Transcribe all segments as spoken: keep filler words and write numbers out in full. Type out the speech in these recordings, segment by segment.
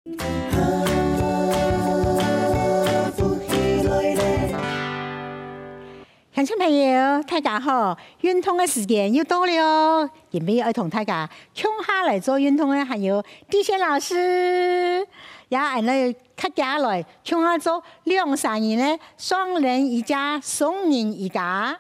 鄉親朋友，大家好！運動个時間又到了，今晡日愛同大家共下來做運動个還有地線老師，也恁樣大家來共下做兩儕人个雙人瑜伽、雙人瑜伽。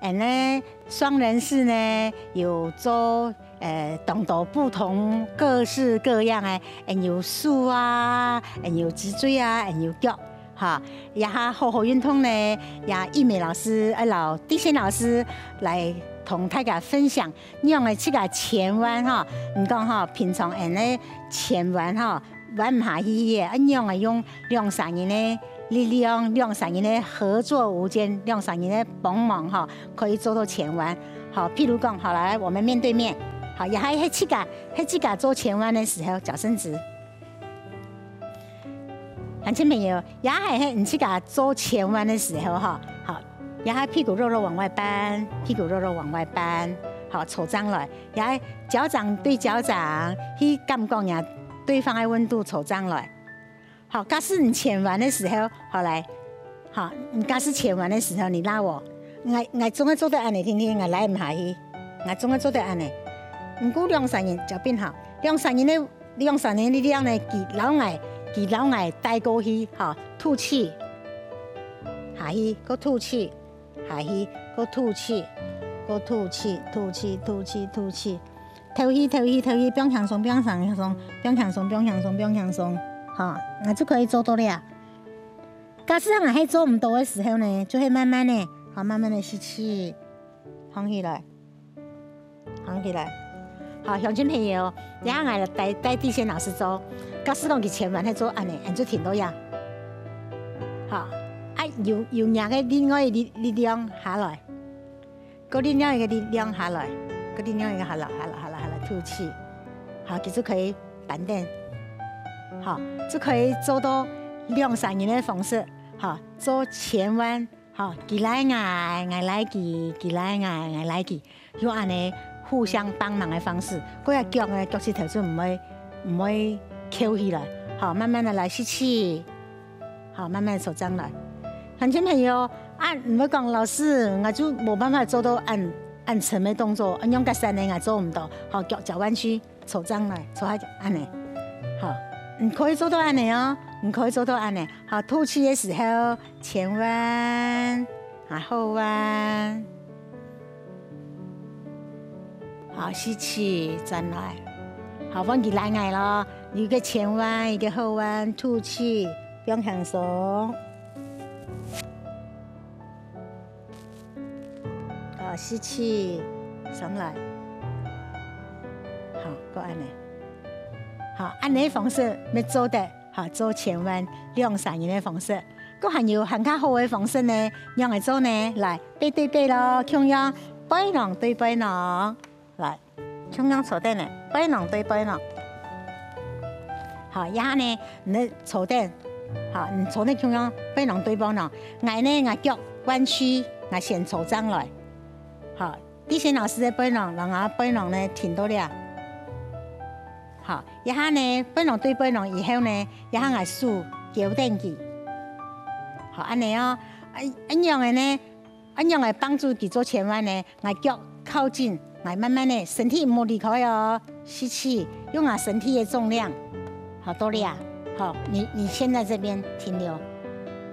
恁呢雙人式呢，有做呃當多不同各式各樣个，恁有手啊，恁有脊椎啊，恁有腳，哈，這下好好運動呢，也玉美老師愛摎地線老師來同大家分享，仰仔自家前彎哈，你講哈，平常恁呢前彎哈， 彎毋下去个，恁樣仔用兩儕人个力量，兩儕人个合作無間，兩儕人个幫忙吼，可以做到前彎。好，譬如講，好，來，我們面對面，好，這下係自家，係自家做前彎个時候，腳伸直。鄉親朋友，這下係你自家做前彎个時候吼，好，這下屁股肉肉往外扳，屁股肉肉往外扳，好，坐正來。 也腳掌對腳掌，去感覺若對方个溫度坐正來。好，假使你前彎个時候，好來，好，你假使前彎个時候，你拉我，𠊎𠊎總係做得恁呢定定，𠊎拉毋下去，𠊎總係做得恁呢。毋過兩儕人，腳變好，兩儕人个兩儕人力量呢，佢摎𠊎，佢摎𠊎帶過去，好，吐氣，下去，過吐氣。 下去，過吐氣，過吐氣，吐氣，吐氣，吐氣。敨氣，敨氣，敨氣，放輕鬆，放輕鬆，放輕鬆，放輕鬆，放輕鬆。好，𠊎就可以做到了。假使𠊎還做毋到个時候呢，就係慢慢个，好，慢慢个吸氣，放起來。 放起來。好，鄉親朋友，這下𠊎帶帶地線老師做，假使講佢前彎係做恁呢，恁就停到這。好，啊有有若个另外个力力量下來，過另外一個力量下來，過另外一個下來，下來，下來，下來，吐氣。好，佢就可以扳等。好，就可以做到兩儕人个方式，好，做前彎。 好，佢拉𠊎，𠊎拉佢，佢拉𠊎，𠊎拉佢，用恁呢互相幫忙个方式，該隻腳呢，腳趾頭就毋會毋會翹起來。好，慢慢个來吸氣，好，慢慢坐正來。鄉親朋友，啊毋會講老師，𠊎就無辦法做到恁恁深个動作，恁樣較深个𠊎做毋到。好，腳腳彎曲， 坐正來，坐下恁呢。好，你可以做到恁呢哦，你可以做到恁呢。好，吐氣个時候，前彎，啊後彎。好，吸氣，轉來。好，換佢拉𠊎囉，一個前彎，一個後彎，吐氣，放輕鬆。 好，吸氣，上來。好，過恁呢。好，恁呢个方式乜做得，好，做前彎兩儕人个方式。過還有還較好个方式呢，仰仔做呢？來，背對背囉，共樣，背囊對背囊。來， 共樣坐等呢，背囊對背囊。好，這下呢，你坐等，好，你坐等共樣背囊對背囊。𠊎呢，𠊎腳彎曲，𠊎先坐正來。好，地線老師个背囊，然後背囊呢停到這。好，這下呢，背囊對背囊以後呢，這下𠊎手勾等佢。好，恁呢哦，啊，恁樣个呢， 恁樣來幫助佢做前彎呢，𠊎腳靠近，𠊎慢慢个，身體毋好離開哦。吸氣，用啊身體个重量，好，到這啊。好，你你先在這邊停留。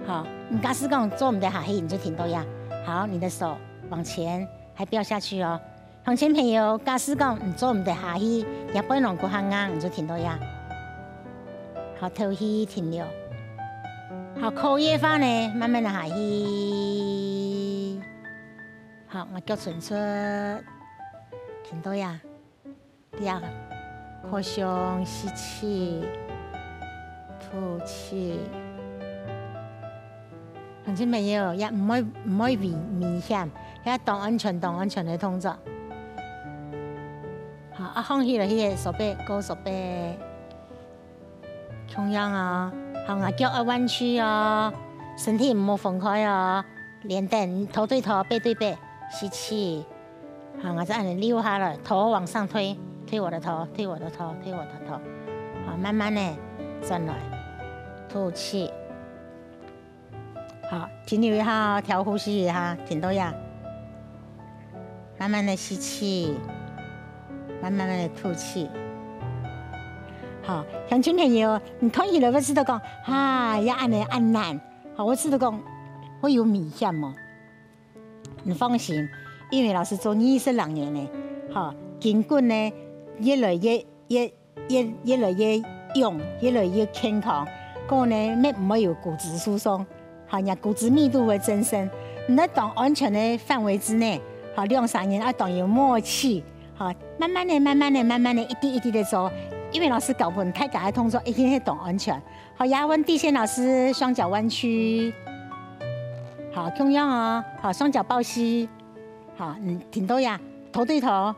好，你假使講做毋得下去，你就停到這。好，你的手往前，還不要下去哦。鄉親朋友，假使講你做毋得下去，這背囊過較硬，你就停到這。好，敨氣停留。好，可以个話呢，慢慢个下去。 好，𠊎腳伸出，停到這，這，擴胸，吸氣，吐氣。鄉親朋友，也毋會毋會危危險，這當安全當安全个動作。好，啊，放起來，去个手背，勾手背。 共樣哦，好，𠊎腳愛彎曲哦，身體毋好分開哦，連等，頭對頭，背對背，吸氣。好，𠊎再恁呢溜下來，頭往上推，推我的頭，推我的頭，推我的頭。好，慢慢的轉來，吐氣。好，停留一下哦，調呼吸一下，停到這。慢慢的吸氣，慢慢的吐氣。好，鄉親朋友，你看起來會知道講，哈，也恁呢恁難，好，會知道講，會有危險哦。 你放心，玉美老師做二十六年了，吼，筋骨呢，越來越，越，越，越來越勇，越來越健康。過呢，乜毋會有骨質疏鬆，吼，若骨質密度會增生。你在當安全的範圍之內，吼，兩三年愛當有默契，吼，慢慢的、慢慢的、慢慢的，一滴一滴的做。玉美老師教分大家个動作，一定係當安全。 好，也換地線老師，雙腳彎曲。好，共樣哦。好，雙腳抱膝。好，嗯，停到這，頭對頭，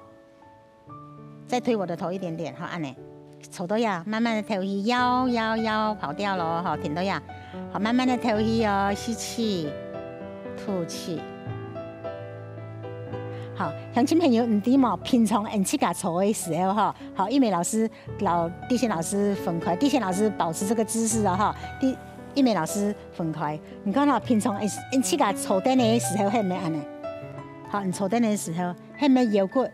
再推我的頭一點點，好，恁呢，坐到這，慢慢的敨氣，腰腰腰跑掉咯，好，停到這，好，慢慢的敨氣哦，吸氣，吐氣。好，鄉親朋友，你知無？平常𠊎自家坐个時候吼，好，玉美老師 摎地線老師分開，地線老師保持這個姿勢哦，吼，地，玉美老師分開。你看吼，平常𠊎，𠊎自家坐凳个時候，係毋係恁呢？好，你坐凳个時候，係毋係腰骨，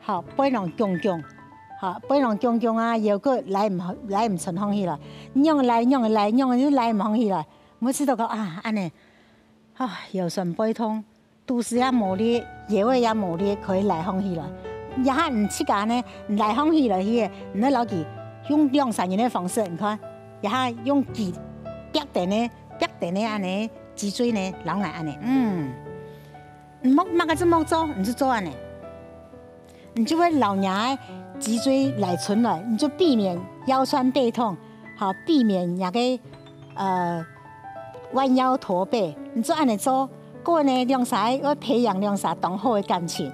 好，背囊弓弓，好，背囊弓弓啊，腰骨拉毋，拉毋伸䟘起來，仰拉仰拉仰就拉毋䟘起來，毋會試著講啊，恁呢，啊，腰痠背痛， 肚屎也無力，腰仔也無力，可以拉䟘起來。這下你自家呢，你拉䟘起來去，你愛摎佢用兩三人个方式，你看，這下用佢壁等呢，壁等呢恁呢，脊椎呢，摎𠊎恁呢，嗯，你莫，麼个就莫做，你就做恁呢。 你就會摎若个脊椎拉伸來，你就避免腰痠背痛，好，避免若个，呃，彎腰駝背。你就恁呢做，過呢，兩儕愛培養兩儕當好个感情。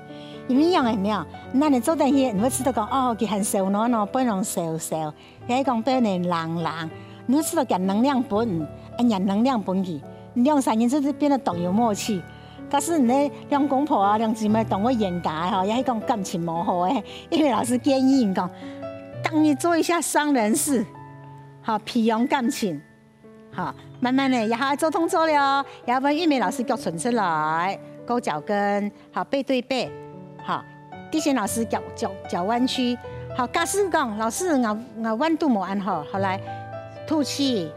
因為仰仔呢，你恁呢做等去，你會試著講，哦，佢還燒暖哦，背囊燒燒，也係講背囊冷冷，你會試著佢能量分你，哎呀，能量分佢。 兩儕人就係變得當有默契。假使你兩公婆啊、兩姊妹當會冤家个吼，也係講感情無好个，因為老師建議你講，當你做一下雙人事，好，培養感情，好，慢慢的，這下做動作了哦，這下換玉美老師腳伸出來，勾腳跟， 好，背對背，好，地線老師腳，腳，腳彎曲。好，假使講，老師，𠊎，𠊎彎度無恁好，好，來，吐氣，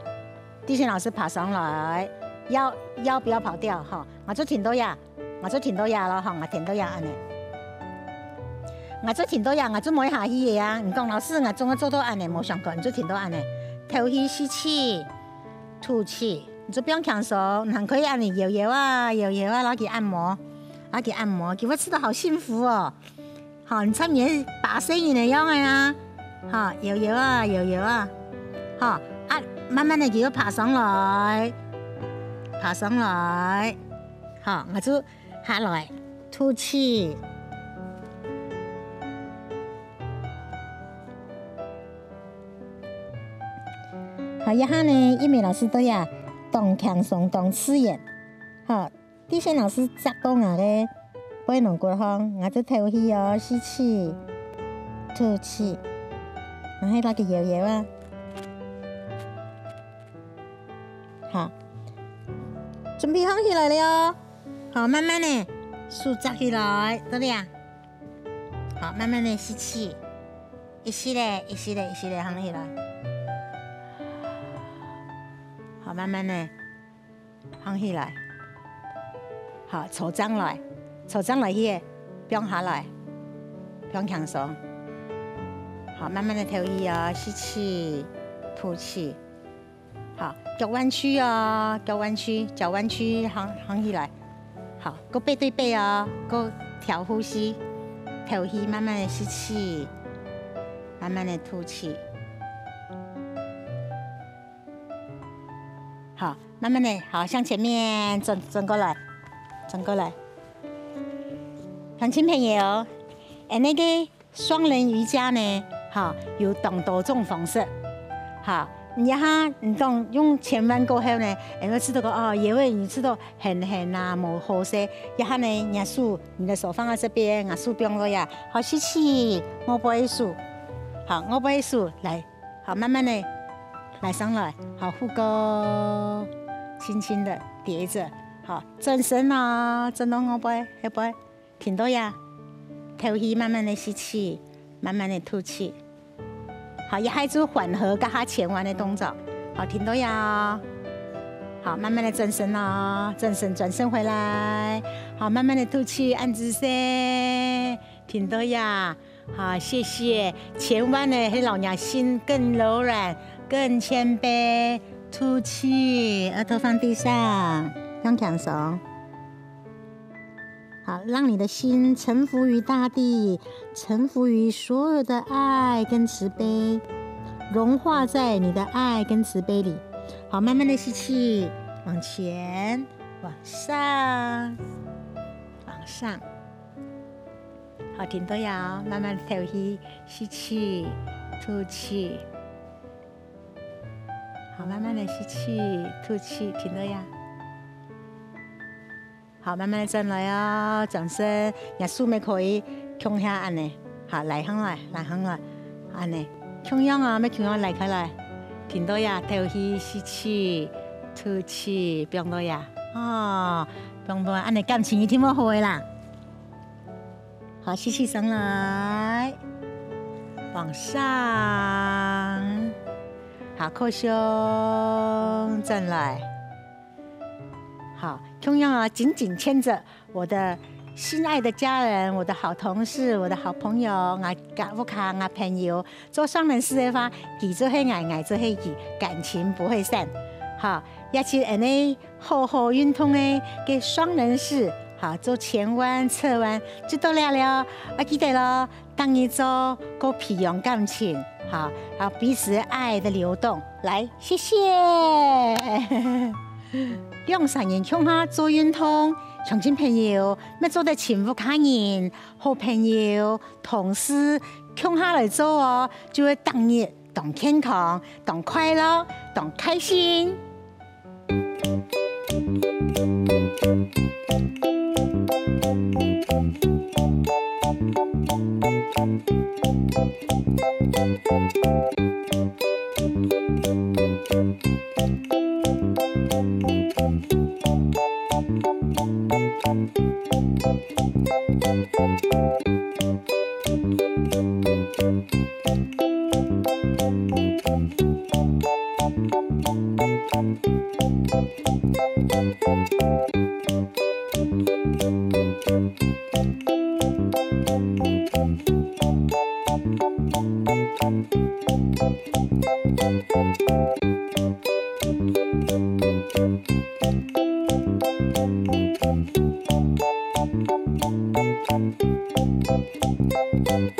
地線老師爬上來，腰，腰不要跑掉，吼，𠊎就停到這，𠊎就停到這咯，吼，𠊎停到這恁呢。𠊎就停到這，𠊎就無下去个啊。你講，老師，𠊎總愛做到恁呢，無想過，你就停到恁呢，敨氣吸氣，吐氣。 你就放輕鬆，你還可以恁呢搖搖啊，搖搖啊，摎佢按摩，摎佢按摩，佢會試著好幸福哦。吼，你像你个巴仙人个樣仔啊，吼，搖搖啊，搖搖啊，吼，啊，慢慢的佢又爬上來，爬上來，吼，𠊎就下來，吐氣。 好，這下呢，玉美老師對啊，當輕鬆，當自然。好，地線老師扎到𠊎个背囊骨項，𠊎就敨氣哦，吸氣，吐氣，然後摎佢搖搖啊。好，準備䟘起來了哦。好，慢慢的，手扎起來，到這啊。 好，慢慢的吸氣，一息仔，一息仔，一息仔䟘起來。好，慢慢的䟘起來。好，坐正來，坐正來去，放下來，放輕鬆。好，慢慢的敨氣哦，吸氣，吐氣。 好，腳彎曲哦，腳彎曲，腳彎曲，䟘，䟘起來。好，過背對背哦，過調呼吸，敨氣，慢慢的吸氣，慢慢的吐氣。好，慢慢的，好，向前面轉，轉過來，轉過來。鄉親朋友，恁呢个 雙人瑜伽呢，哈，有當多種方式，哈，這下你講用千萬過後呢，會知道講，哦，因為你知道很很啊，無好勢。這下呢，若手，你的手放在這邊，若手放落呀。好，吸氣，外背手。好，外背手，來，好，慢慢的，來上來。好，副歌，輕輕的疊著。好，轉身哦，轉到外背，後背。 停到呀，敨氣，慢慢的吸氣，慢慢的吐氣。好，這下就緩和剛剛前彎的動作。好，停到呀。好，慢慢的轉身哦，轉身，轉身回來。好，慢慢的吐氣，恁仔細。停到呀。好，謝謝。前彎呢，會讓你的心更柔軟，更謙卑。吐氣，額頭放地上，放輕鬆。 好，讓你的心臣服於大地，臣服於所有的愛跟慈悲，融化在你的愛跟慈悲裡。好，慢慢的吸氣，往前，往上，往上。好，停到呀，慢慢敨氣，吸氣，吐氣。好，慢慢的吸氣，吐氣，停到呀。 好，慢慢地轉來哦，轉身，若手也可以共下恁呢。好，拉上來，拉上來，恁呢，共樣哦，也共樣拉開來。停到呀，敨氣，吸氣，吐氣，放到呀。哦，放到，恁呢感情一定會好个啦。好，吸氣上來，往上。好，靠胸，轉來。 好，共樣啊，緊緊牽著我的心愛的家人，我的好同事，我的好朋友，𠊎家屋下，𠊎朋友，做雙人世个話，佢就係𠊎，𠊎就係佢，感情不會散。好，也係恁呢好好運動个，个雙人世，好，做前彎、側彎，就到這了。啊，記得咯， 當然做，過培養感情，哈，啊，彼此愛的流動。來，謝謝。兩儕人共下做運動，鄉親朋友，乜做得尋屋下人、好朋友、同事共下來做哦，就會逐日當健康、當快樂、當開心。